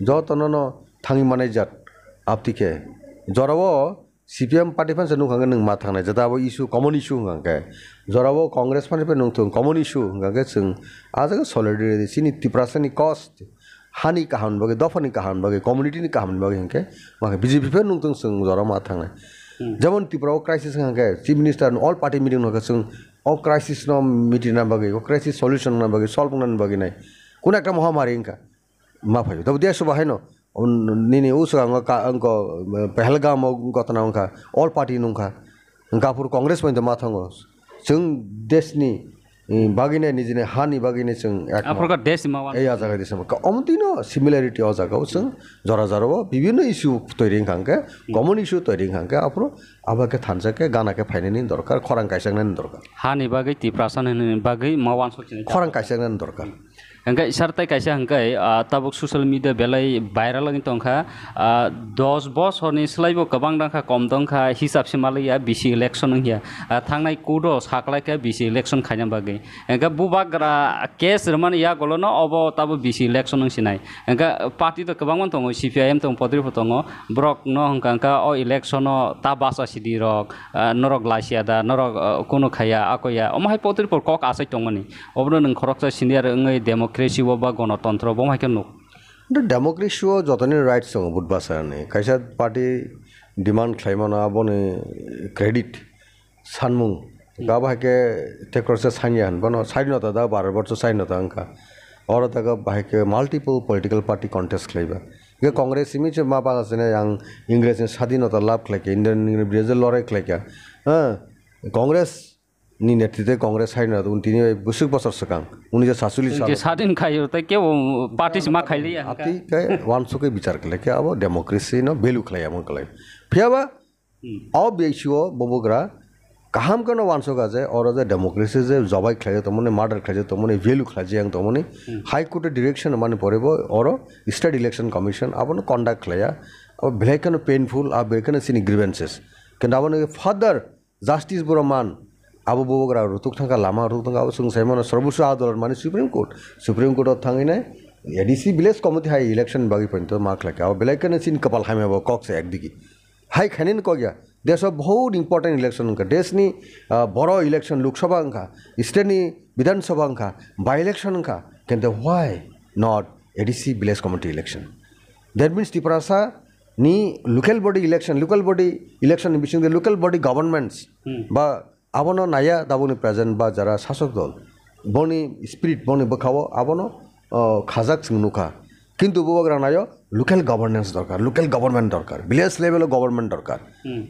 jotono no thangwi manai jat. Abtwi khe jorao C P M party phan se nukha hwnkhe nwng ma thangnai, jeta abo issue, common issue hwnkha hwnkhe. Jorabo Congress phan se nungthung, common issue hwnkha hwnkhe chwng ah jaga solidarity, chini Tiprasani cost, hani kaham ni bagwi, dophani kaham ni bagwi, community ni kaham ni bagwi hwnkhe, ma khe B J P phan nungthung chwng jora ma thangnai. Hmm. Jemon Tripura o crisis hwnkha hwnkhe Chief Minister all party meeting no hwnkhe chwng o crisis no mitina bagwi, o crisis solution na bagwi, solve na bagwi nai. Kuna ekta mohamari wngkha. Ma phaio. Tabo dia suba haino. Un-, nini uswkango ka, angko, eh, Pahalgam o gotna wngkha, all party nungkha. Hwnkhe aphuru Congress bai ma thango. Chwng deshni, eh, bagwino, nijini hani bagwino chwng ekmot. Aphuru ka desh ma wan. Ei, ah jaga desh ma. Ka, omtino similarity o jaga o chwng jora jora o bibhinno issue toiri wngkha hwnkhe, common issue toiri wngkha hwnkhe, aphuru abo khe thansa khe gana khe phainani dorkar, khorang kaichaknani dorkar. Hani bagwi Tiprasa nini bagwi ma wansok chini. Khorang kaichaknani dorkar. Hwnkhe sir, tei kaisa hwnkhe, ah, tabuk social media belai viral wngwi tongkha, ah, dos bosorni slaibo kwbang dangkha, kom dongkha, hisab se maliya, bisi election wngya. Ah, thangnai court o saklaikha bisi election khaina bagwi. Hwnkhe bubagra case rwmani yagulono obo tabuk bisi election wngsinai. Hwnkhe party to kwbangma tongo, C P I M tongo, Patribo tongo, borokno hwnkha hwnkha o election o ta bacha sidi rok, ah, norok lasia da, norok, ah, kunu khaya, ako ya, omo hai Patribo kok achai tongmani. Obono nwng khoroksa senior wngwi democracy o ba gonotontro bo hai khe nuk. Ante democracy o jotoni rights tongo vote bachani. Kaisa party demand khlaimano aboni credit sanmung. Hmm. Abo hai khe tekroksa sanya hwn bono sadinota da, baro borso sadinota wngkha. Oro da bahai khe multiple political party contest khlaiba. Hwnkhe Congress simi se ma bana sene ang Ingres ni sadinota lab khlaikha, Indian ni biruddhe lorai khlaikha. Ha? Congress ni netrite Congress hai na un tini bai bwswk bosor swkang, unnish satchollish salo. Sadin khai rw tei kebo party se ma khai liya hwnkha. Ati khe wansukwi bichar khlai khe abo democracy no value khlai ya man khlai. Phiya ba, hmm, o B C O bubagra kaham khe no wansuk a je oro je democracy je jobai khlai tongmani, murder khlai tongmani, value khlai yang tongmani, hmm, High Court o direction mani pore bo oro State Election Commission abo no conduct khlai ya. Abo belai kheno painful, abo belai kheno chini grievances. Kintu abo no further justice boro man, abo bubagra rutuk thangkha, lama rutuk thangkha, abo chwng sai mano, Sarvoscho Adalat mani Supreme Court, Supreme Court o thangwi nai A D C village committee hai election bagwi poito ma khlai kha, abo belai kheno chini kwpal hamya bo kok se ekdigi. Hai khainai ni kok ya, desh o bahut important election wngkha, desh ni, ah, boro election Lok Sabha wngkha, state ni Bidhan Sabha wngkha, by election wngkha, kintu why not A D C village committee election? That means Tiprasa ni local body election, local body election ni bisingtwi local body governments, hmm, ba abono naya daboni present ba jara sasok dol, boni spirit, boni bwkhao abono, o, khajak chwng nukha. Kintu bubagra nayo local governance dorkar, local government dorkar, village level o government dorkar. Hmm.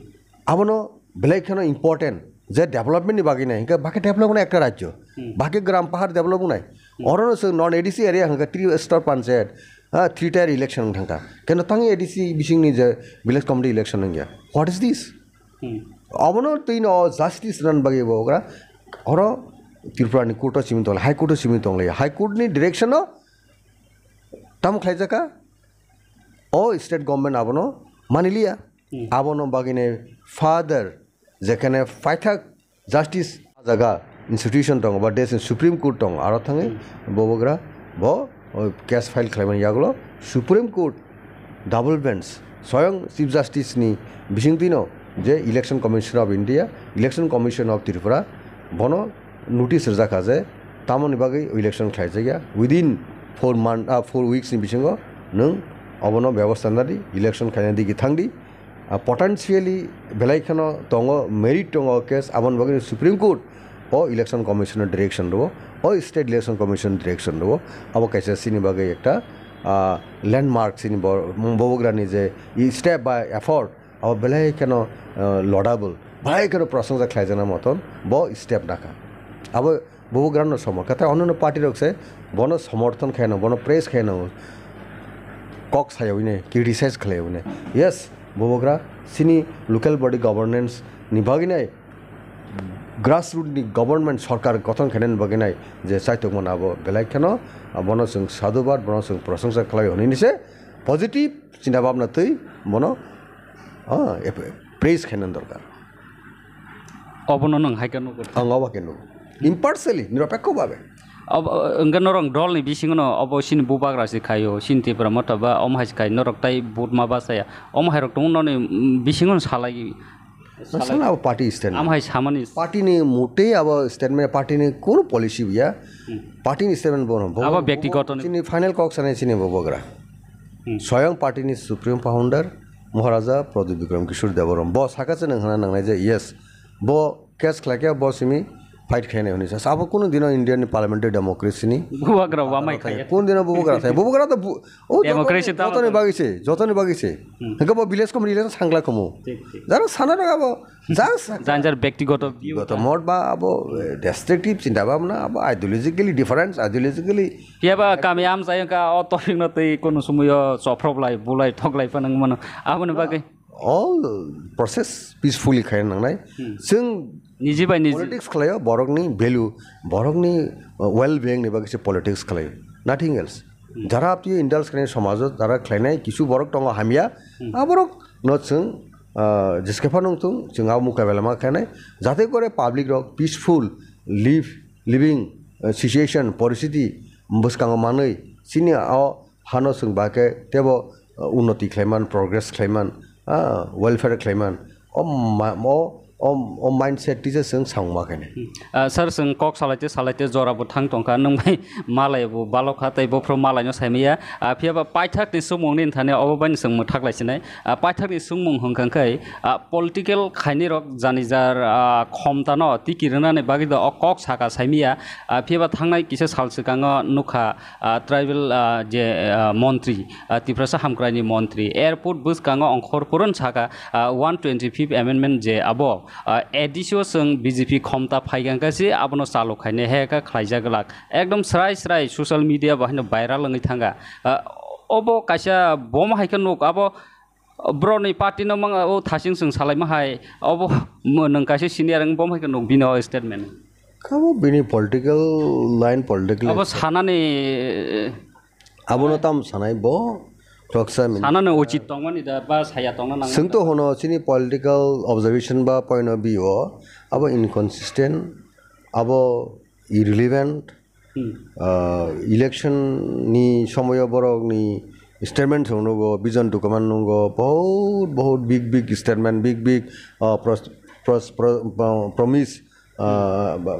Abono belai kheno important je development ni bagwi nai, hwnkhe bakhe develop wngnai ekta rajyo, hmm, bakhe gram pahar develop wngnai. Hmm. Orono chwng non A D C area hwnkhe three star panchayat, ah, three tier election wng thangkha. Keno tangwi A D C bisingni je village committee election wngya. What is this? Hmm. Abono twino justice rwna bagwi bo gra oro Tripura ni court o simi tongla, High Court o simi tongla. High Court ni direction o tamo khlaijaka, o state government abono maniliya. Hmm. Abono bagwino further jekhane paithak justice jaga institution tongo ba desh ni Supreme Court tongo, aro thangwi, hmm, bubagra bo, o, case file khlaimani yagulo Supreme Court double bench soyang Chief Justice ni bisingtwino je Election Commission of India, Election Commission of Tripura bono notice rwjakha je tamoni bagwi election khlaijakya, within four month, ah, four weeks ni bisingo nwng obono bebostha nadi, election khlaina digi thangdi. Ah, potentially belai kheno tongo, merit tongo case, aboni bagwi Supreme Court o Election Commission no direction rwo, o State Election Commission direction rwo, abo kaisa chini bagwi ekta, ah, landmark chini bo-, bubagrani je i step ba effort, abo belai kheno, ah, laudable, belai kheno prosongsa khlaijakna moton bo step nakha. Abo bubagrano somor. Khe tai onno party rok se bono somorthon khaino, bono praise khaino, kok sayawi nai, criticize khlaiwi nai. Yes, bubagra chini local body governance ni bagwi nai, grassroot ni government, sorkar gothon khainani bagwi nai je chaitokmani abo belai kheno, bono chwng sadhubad, bono chwng prosongsa khlai hwnwi ni se positive chinta bhabna twi bono, ah, ep-, praise khainani dorkar. Obono nwng hai khe nugo. Ang obo khe nugo. Impartially, nirapekho bhabe. Obo, hwnkhe norok dolni bisingono obo chini bubagra se khaio, chini Tipra Motha ba omo hai se khai, norok tai vote ma bachaya. Omo hai rok tongo noni, mm, bisingono salai, salai. Sana abo party stand. Omo hai samani. Party ni motei abo statement, party ni kunu policy ya. Hmm. Party ni statement bono. Bo-, abo bo-, bektikoto ni. Chini final kok sanai chini bubagra. Hmm. Soyang party ni supreme founder Maharaja Pradyut Bikram Kishore Debbarma. Bo saka se nang hana nangnai je, yes. Bo case khlai khe bo simi fight khainai hwnwi sa. Abo kunu dino Indian parliamentary democracy ni Bubagra wamai khaiya. Kunu dino bubagra thai. Bubagra to bu-, o joto-, Democracy ta jotoni bagwi se, jotoni bagwi se. Hmm. Hwnkhe bo village committee election sangla khomo. Thik, thik. Jara sana raga bo. Just Janjar bektigoto view. Goto mot ba abo, eh, destructive chinta bhabna, abo ideologically difference, ideologically. Phiya ba kami amchai wngkha o topic no twi kunu sumoyo chophrok lai, bulai, thok lai phano wngmano. Aboni bagwi. All process peacefully khaina nangnai. Hmm. Chwng Niji bai niji. Politics khlaio, borokni value, borokni, uh, well being ni bagwi se politics khlaio. Nothing else. Hmm. Jara apni indulge khlainai somajo, jara khlainai kisu borok tongo hamya, hmm, a borok no chwng, uh, jeskhe phano wngthung, chwng abo mukabela ma khlainai. Jate kore public rok peaceful live, living, uh, situation, poristiti bwskango manwi, chini o hano chwng ba khe tebo, uh, unnoti khlaiman, progress khlaiman, ah, welfare khlaiman, o ma-, o, o, o mindset tisa chwng samung ma khainai. Hmm. Ah, sir, chwng kok salaite salaite jora bo thang tongkha, nwng bai malai bo balok kha, tei bophuru malai no saimaya. Ah, phiya ba paithak ni sumung ni thani obo bai no chwng mwthak lai sinai. Ah, paithak ni sumung hwnkha khe, ah, political khainai rok jani jar, ah, khomta no tiki rwnani bagwi do o kok saka saimaya. Ah, phiya ba thangnai kisa sal swkango nukha, ah, tribal, ah, je, ah, montri, ah, Tiprasa hamkraini montri, airport bwskango ongkhor purun saka, ah, one twenty fifth amendment je abo, ah, A D C o chwng B J P khomta phaikha khe se abono chalu khainai hai khe khlaijak glak. Ekdom srai srai social media bo haino viral wngwi thangkha. Ah, obo kaisa bom hai khe nuk abo, Borokni party no mang o thasing chwng salaima hai, obo mo-, nwng kaisa senior wng, bo hai khe nuk bini o statement. Kabo bini political line, political Abo sanani, abono tam sanai bo, khoroksa min- sanani uchit tongmani da ba saya tongna nang. Chwng to hono chini political observation ba point of view o, abo inconsistent, abo irrelevant, Hmm. Ah, election ni somoyo borok ni statement chwng nugo, vision document nugo, bahut, bahut big, big statement, big, big, ah, pros-, pros-, pro-, pro-, promise, ah, ba-,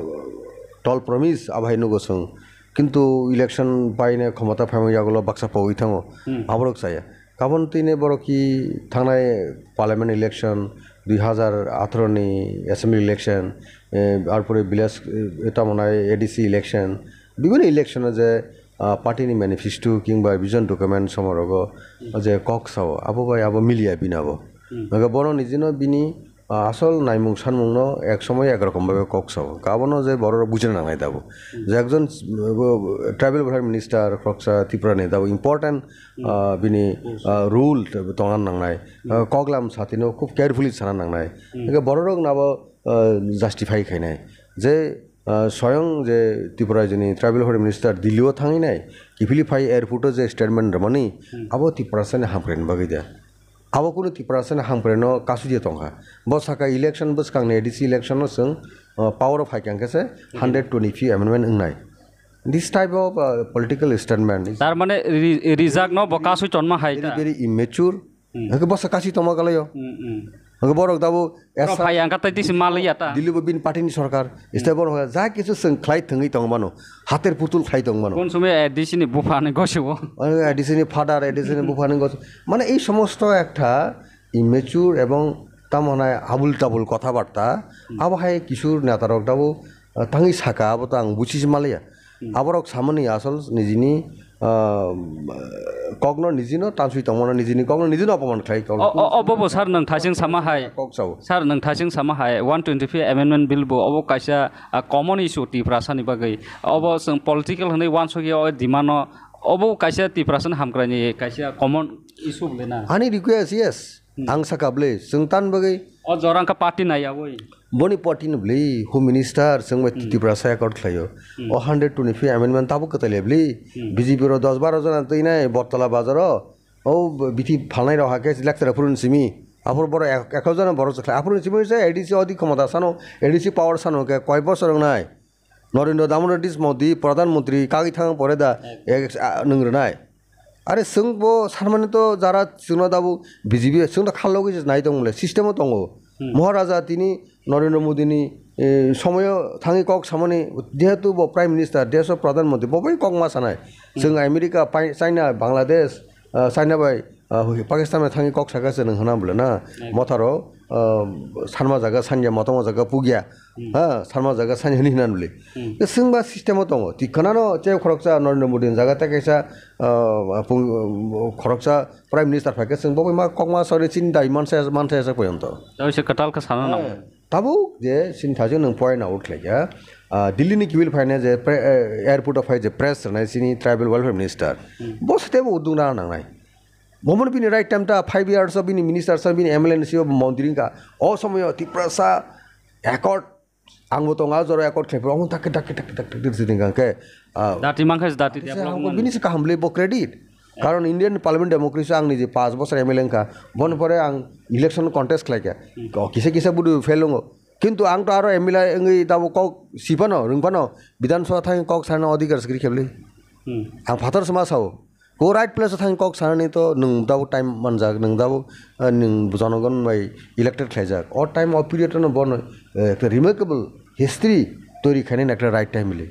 tall promise abai nugo chwng. Kintu election paine khomota phaima yagulo baksa pogwi thango. Hmm. Aborok chaya. Kabon tini borok ki thangnai parliament election, dui hazar atharo ni assembly election, eh, arpore village, eh, tamo nai A D C election, bibhinno election o je, ah, party ni manifesto kingba vision document somorogo, hmm, je kok sao, abo bai abo miliya bini abo. Hmm. Naga bono nijino bini, ah, asol naimung sanmung no ek somoy ek rokom bhabe kok sao. Abono je borok rok bujina nangnai dabo. Hmm. Je ekjon, eh, bo, tribal welfare minister khoroksa Tripura ni dabo important, hmm, ah, bini, hmm, ah, rule tongna nangnai. Hmm. Ah, koklam satino khub carefully sana nangnai. Hmm. Hingke borok rok nabo, ah, justify khainai. Je, ah, soyong je Tripura jini tribal welfare minister Delhi o thangwi nai, kiphilwi phai airport o je statement rwmani, hmm, abo Tiprasa ni hamkrai ni bagwi de. Abo kunu Tiprasa ni hamkrai no kasui je tongkha. Bo saka election bwskang ni A D C election no chwng, ah, power o phai khe se, hmm, hundred twenty-fifth amendment wngnai. This type of, uh, political statement is Tar mane ri-, rijak no bo kasui tonma hai very, ta. Very immature. Hmm. Hake bosa kasui tongma galayo. Hmm, hmm. Hake borok dabo Borok esa phai ang katai tisi maliya ta. Dili bo bin party ni sorkar. Hmm. Este borok ja kisu seng khlai thangwi tong mano. Hater putul khlai tong mano. Kon somoi A D C ni bupha ni gosibo. A D C ni father, A D C ni bupha ni gos-, mane ei somosto ekta immature ebong tamo honai abul tabul kotha barta, hmm, abo hai kisur neta rok dabo, ah, tangwi saka, abo to ang buchisi maliya. Hmm. Aborok samani asol nijini, ah, kokno nijino tanswi tongmano, nijini kokno nijino apaman khlai kok. O, o, obo bo sir nwng thasing sama hai. Kok sao. Sir nwng thasing sama hai, one twenty-fifth amendment bill bo obo kaisa, ah, common issue Tiprasa ni bagwi. Obo chwng political hwnwi wansukya o demand no, obo kaisa Tiprasa ni hamkrai ni kaisa common issue le na. Ani request, yes. Hmm. Ang saka bwle, chwng tan bagwi. O jora wngkha party naiyawi. Boni party ni bwle, Home Minister, chwng bai Hmm. Tiprasa accord khlaio. Hmm. O hundred twenty-fifth amendment tabuk kwtai le bwle. Hmm. B J P ro dos baro jona twinai Bottola bazaro. O bithi phalnai rok hakhe lecture phurun simi. Aphuru borok ek, ek jona borok se khlai. Aphuru simi se A D C odi khomota sano, A D C power sano khe koi bosor wngnai. Narendra Damodar Modi Pradhan Mantri kagwi thang pore da ek, a, nwng rwnai. Are chwng bo sanmani to jara chwngno dabo B J P chwng to khalogwi se nai tongmole system o tongo. Hmm. Maharaja tini Narendra Modi ni, eh, somoyo thangwi kok samani jehetu bo Prime Minister, desh o Pradhan Mantri, bo bai kok ma sanai. Hmm. Chwng America, pai-, China, Bangladesh, ah, China bai, ah, Pakistan bai thangwi kok saka se nwng hwnna bole na. Right. Motharo, ah, sanma jaga sanya, motoma jaga pugya. Hmm. Ha, sanma jaga sanya hwnwi hwnna bole. Hmm. Ke chwng ba system o tongo. Ti khwnano che khoroksa Narendra Modi ni jaga tei kaisa, ah, pung-, khoroksa Prime Minister phaikhe chwng bo bai ma kok ma sori chini dai mansa, mansa sak poyonto. Tei se kwtal khe sana nango. Eh, tabuk je chini thajwk nwng point out khlaikha, ah, Delhi ni kibil phaina je pre-, eh, airport o phai je press rwnai chini tribal welfare minister. Hmm. Bo sete bo udung rana nangnai. Bomono bini right time ta five years o bini minister sa bini M L A ni siyo montri wngkha. O somoyo Tiprasa accord ang bo tongo, ah, jora accord khlai phuru, omo tak, tak, tak, tak, tak, tak, sini kang khe, ah, Dati mankha dati kisa development. Ang bo bini se kaham le bo credit. Karon Indian Parliament democracy ang nije paanch bosor M L A wngkha, boni pore ang election contest khlai kha. Hmm. Ko kisa kisa budu fail wngo. Kintu ang to aro M L A wngwi tabo kok si phano, rwng phano, Bidhan Sabha thang kok sana adhikar se kwrwi khe bwlwi. Hmm. Ang phatar se ma sao. Ko right place o thang kok sanani to nwng dabo time manjak, nwng dabo, eh, nwng jonogon bai elected khlaijak. O time o period no bono, eh, ekta remarkable history tori khainani ekta right time le.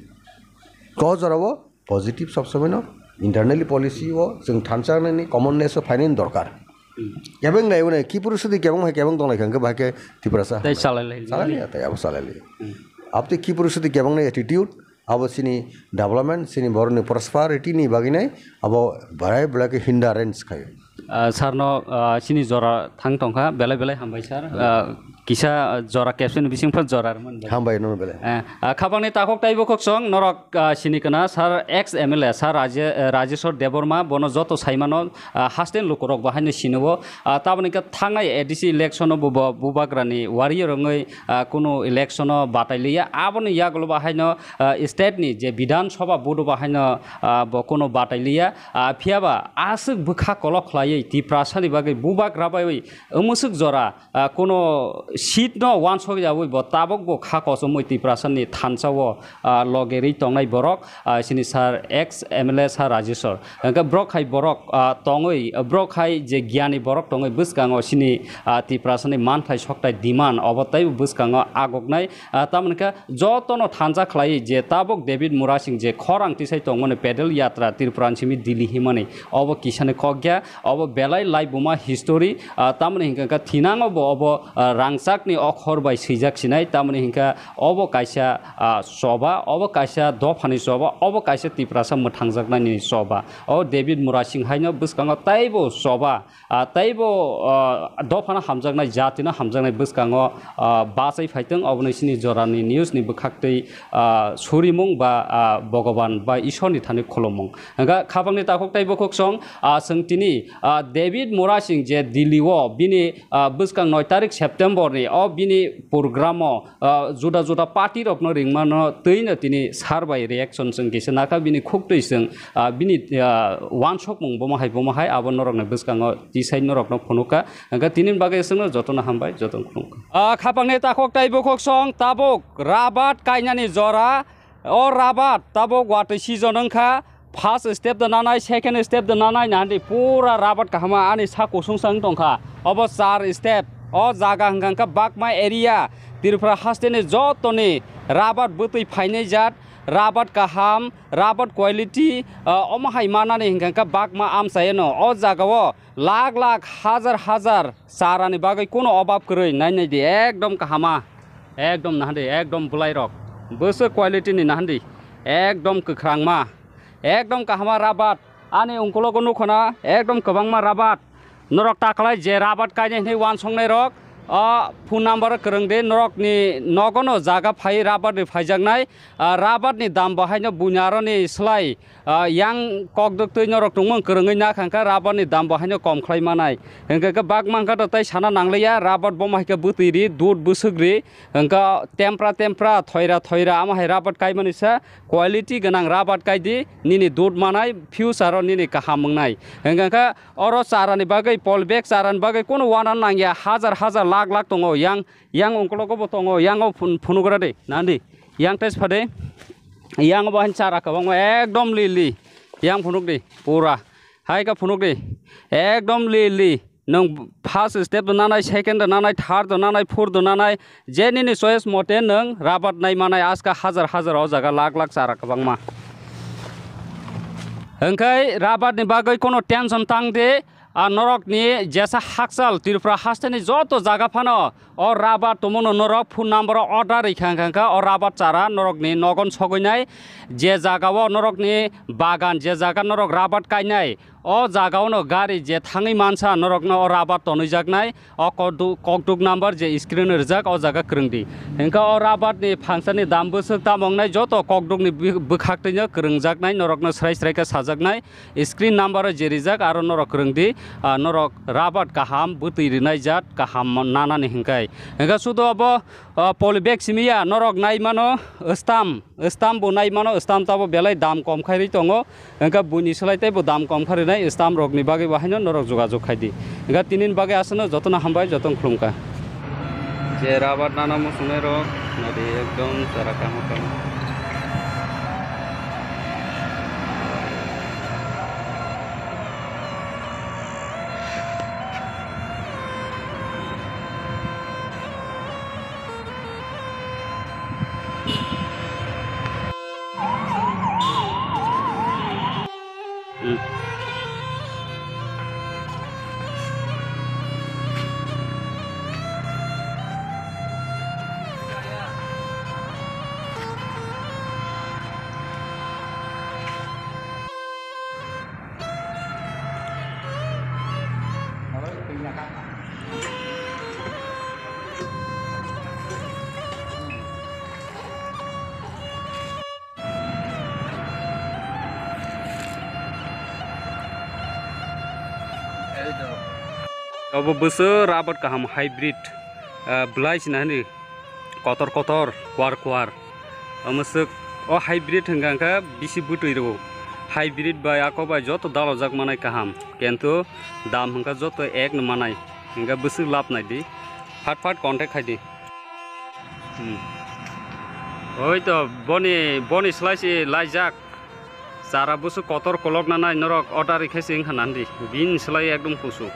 Ko jorabo positive sob somoi no internally policy o chwng thansa nani commonness o phainani dorkar. Hmm. Kebeng nai bone Kipur sudi kebeng hai kebeng dong lai kha hwnkhe bahai khe Tiprasa. Tei salai lai. Salai lai, tei abo salai lai. Hmm. Abtwi Kipur sudi kebeng nai attitude, abo chini development, chini borokni prosperity ni bagwi nai abo barai belai khe hindrance khaio. Ah, sir no, ah, chini jora thang tongkha, belai belai hambai sir. Ah, kisa, ah, jora caption bising pha jora rwmani bagwi. Hambai nono belai. Eh, ah, khapangni takhuk taibo khok song norok, ah, chini kana sir ex M L A sir Raje-, eh, Rajeshwar Debbarma bono joto saimano, ah, hasten lukurok bahaino sinio. Ah, taboni khe thangnai A D C election o bo, bo bubagrani warrior wngwi, ah, kunu election o batai liya. Aboni yagulo bahaino, ah, state ni je Bidhan Sabha vote o bahaino, ah, bo kunu batai liya. Ah, phiyaba aswk bwkha kolok khlaiwi Tiprasa ni bagwi bubagra bai mwswk jora, ah, kunu seat no wansok yawi bo tabok bo kha kochomwi Tiprasa ni thansa o, ah, logerwi tongnai borok, ah, chini sir ex M L A sir Rajeshwar. Hwnkhe borok hai borok, ah, tongwi, borok hai je giyani borok tongwi bwskango chini, ah, Tiprasa ni manthai sokthai demand obo teibo bwskango agoknai, ah, tamoni khe jotono thansa khlai je tabok David Murasing je khorang tisai tongmani pedal yatra Tripura ni simi Delhi himani obo kisani kok ya, obo belai laibuma history, ah, tamoni hinkhe khe thinango bo obo, ah, rangchakni okhor bai swijak sinai, tamoni hinkhe obo kaisa, ah, choba, obo kaisa dophani choba, obo kaisa Tiprasa mwthangjaknaini choba. O David Murasing haino bwskango teibo choba, ah, teibo, ah, dophano hamjaknai, jatino hamjaknai bwskango, ah, bachai phaitwng, oboni chini jorani news ni bwkhaktwi, ah, surimung ba, ah, Bhogoban ba Ishwar ni thani khulumung. Hwnkha khapangni takhuk tei bukhuk song, ah, chwng tini, ah, David Murasing je Delhi o bini, ah, bwskang noi tarik September ni o bini program o, ah, juda juda party rokno ringmano twino tini sir bai reaction chwng kisa nakha bini khuktwi chwng, ah, bini, ah, wansokmung bomo hai bomo hai abo norokni bwskango tisai norokno phunukha. Hwnkhe tini bagwi chwngno jotono hambai, jotono khulumkha. Ah, khapangni takhuk tei bukhuk song tabuk rabat kainani jora, o rabat tabuk watwi season wngkha. First step da nanai, second step da nanai, nandi pura rabat kahama ani sa kusung sa wng tongkha. Obo char step. O jaga hwnkha hwnkha Bakma area, Tripura hasteni jotoni rabat bwtwi phainai jat, rabat kaham, rabat quality, ah, omo hai manani hwnkha hwnkha Bakma amchayano. O jagao lakh lakh, hajar hajar charani bagwi kuno obab kwrwi, nai nai di, ekdom kahama, ekdom nahandi, ekdom bwlairok, bwswk quality ni nahandi, ekdom kwkhrangma, ekdom kahama rabat. Ani ungkulogo nukhona ekdom kwbangma rabat. Norok taklai je rabat kainai hwnwi wansoknairok, o phone number kwrwng di, norokni nogono jaga phai rabat ri phaijaknai. Ah, rabat ni dam bo haino buini aroni slai, ah, yang kokdwk twi norok tongmung kwrwngwi nakha hwnkha rabat ni dam bo haino kom khlai manai. Hwnkhe khe bak mankha to tei sana nangliya, rabat bomo hai khe bwtwi ri, dud bwswk ri, hwnkha tempra tempra, thoira thoira, amo hai rabat kaimani sa quality gwnang rabat kai di, nini dud manai, future o nini kaham wngnai. Hwnkha khe oro charani bagwi, polybag charani bagwi kuno uanan nangya, hajar hajar lakh lakh tongo, yang, yang ungkulogo bo tongo, yang o phun-, phunugra de, nandi. Yang test phade. Yang bo hain chara kwbangma ekdom li li. Yang phunuk di pura. Hai ka phunuk di. Ekdom li li. Nwng first step do nanai, second do nanai, third do nanai, fourth do nanai. Je nini choice mote nwng rabat nai manai, aska hajar hajar o jaga lakh lakh chara kwbangma. Hwnkhe rabat ni bagwi kono tension tang di. A norok ni jesa hakchal Tripura haste ni joto jaga phano o rabat tongmano norok phone number o order rikha hwnkha, hwnkha o rabat chara norok ni nogon sogwi nai. Je jaga o norok ni bagan, je jaga norok rabat kainai, o jaga o no gari je thangwi mansa norok no o rabat tonwi jaknai. O kokduk, kokduk number je screen o rijak, o jaga kwrwng di. Hwnkha o rabat ni phangsani dam bwswk tamo wngnai, joto kokduk ni bwkhak twi no kwrwng jaknai, norok no srai srai khe sajak nai. Screen number o je rijak aro norok kwrwng di, ah, norok rabat kaham bwtwi rwnai jat kaham nanani hwnkhe. Hwnkhe sudo abo, ah, polybag simi ya, norok nai mano stamp, stamp bo nai mano, stamp tabo belai dam kom khai rwi tongo. Hwnkhe buini slai tei bo dam kom khai rwnai stamp rok ni bagwi bo haino norok jogajog khai di. Hwnkhe tini ni bagwi aswkno jotono hambai, jotono khulumkha. Je rabat nana muchungnai rok, nadi ekdom chara kamo kamo. Obo bwswk rabat kaham hybrid, ah, bwlai sina hwnwi kotor kotor, kuar kuar. Omo swk o hybrid hwnkha hwnkhe bisi bwtwi rwo. Hybrid bai ako bai joto dalojak manai kaham, kintu dam hwnkha joto ek no manai, hwnkhe bwswk lab nai di, phat phat contact khai di. Hmm. Oi to boni, boni slai se laijak. Chara bwswk kotor kolok nanai norok order rikhe se wngkha nandi. Bini slai ekdom kusu.